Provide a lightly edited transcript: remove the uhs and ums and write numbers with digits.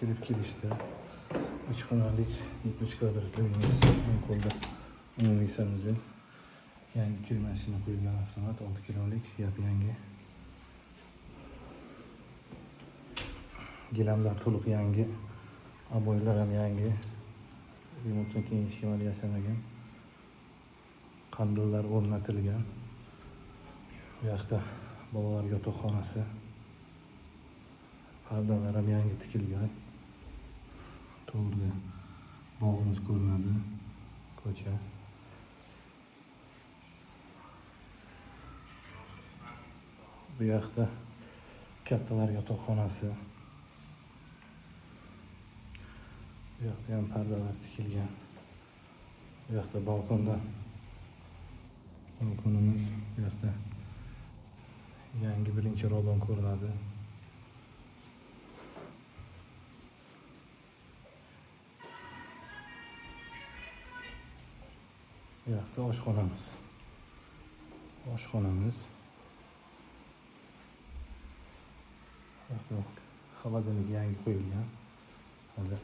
Kirib kelishda 3 xonalik 70 kvadratli uyimiz. O'ng qo'lda umumiy sanuzel. Yangi kir mashina qo'yilgan, avtomat 6 kilolik, yap-yangi. Gilamlar to'liq yangi. Oboylar ham yangi. Remontdan keyin hech kim hali yashamagan. Qandillar o'rnatilgan. Bu yoqda bolalar yotoqxonasi. Pardalar ham yangi tikilgan. To'g'rida bog'imiz ko'rinadi. Ko'cha. Bu yoqda kattalar yotoqxonasi. Bu yoqda ham pardalar tikilgan. Bu yoqda balkonda balkonimiz, bu yoqda yangi birinchi rodon ko'rinadi. Bu yoqda oshxonamiz. Oshxonamiz. Bu yoqda холодильник yangi qo'yilgan. Hali